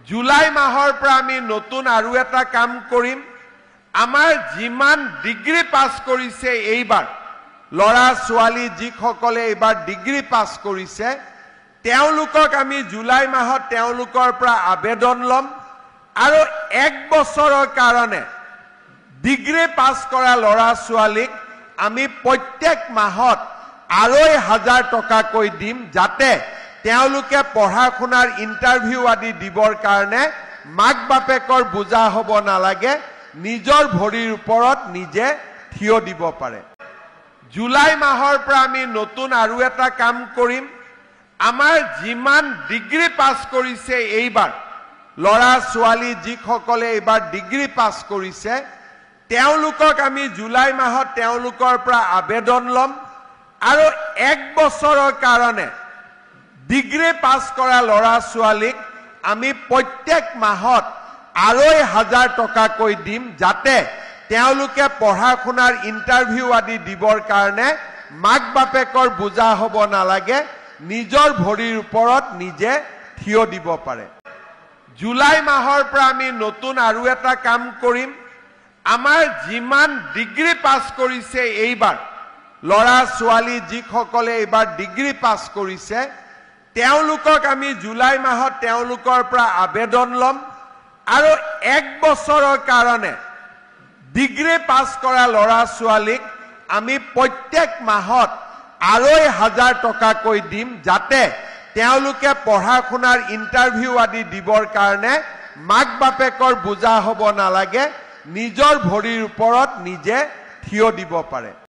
July মাহৰ পৰা আমি নতুন আৰু এটা কাম কৰিম। আমাৰ যিমান ডিগ্ৰী পাছ কৰিছে এইবাৰ, ল'ৰা ছোৱালী যিসকলে এইবাৰ ডিগ্ৰী পাছ কৰিছে, তেওঁলোকক আমি জুলাই মাহত তেওঁলোকৰ পৰা আবেদন ল'ম আৰু 1 বছৰৰ কাৰণে ডিগ্ৰী পাছ কৰা ল'ৰা ছোৱালীক আমি প্ৰত্যেক মাহত 2500 টকাকৈ দিম, যাতে তেওঁলোকে পঢ়া শুনাৰ ইণ্টাৰভিউ আদি দিবৰ কাৰণে মাক বাপেকৰ বোজা হ'ব নালাগে, নিজৰ ভৰিৰ ওপৰত নিজে থিয় দিব পাৰে। জুলাই মাহৰ পৰা আমি নতুন আৰু এটা কাম কৰিম। আমাৰ যিমান ডিগ্ৰী পাছ কৰিছে এইবাৰ, ল'ৰা ছোৱালী যিসকলে এইবাৰ ডিগ্ৰী পাছ কৰিছে, তেওঁলোকক আমি জুলাই মাহত তেওঁলোকৰ পৰা আবেদন ল'ম আৰু 1 বছৰৰ কাৰণে ডিগ্ৰী পাছ কৰা ল'ৰা ছোৱালীক আমি প্ৰত্যেক মাহত 2500 টকাকৈ দিম, যাতে তেওঁলোকে পঢ়া শুনাৰ ইণ্টাৰভিউ আদি দিবৰ কাৰণে মাক বাপেকৰ বোজা হ'ব নালাগে, নিজৰ ভৰিৰ ওপৰত নিজে থিয় দিব পাৰে। জুলাই মাহৰ পৰা আমি নতুন আৰু এটা কাম কৰিম। আমাৰ যিমান ডিগ্ৰী পাছ কৰিছে এইবাৰ, ল'ৰা ছোৱালী যিসকলে এইবাৰ ডিগ্ৰী পাছ কৰিছে, তেওঁলোকক আমি জুলাই মাহত তেওঁলোকৰ পৰা আবেদন ল'ম আৰু 1 বছৰৰ কাৰণে ডিগ্ৰী পাছ কৰা ল'ৰা ছোৱালীক আমি প্ৰত্যেক মাহত 2500 টকাকৈ দিম, যাতে তেওঁলোকে পঢ়া শুনাৰ ইণ্টাৰভিউ আদি দিবৰ কাৰণে মাক বাপেকৰ বোজা হ'ব নালাগে, নিজৰ ভৰিৰ ওপৰত নিজে থিয় দিব পাৰে।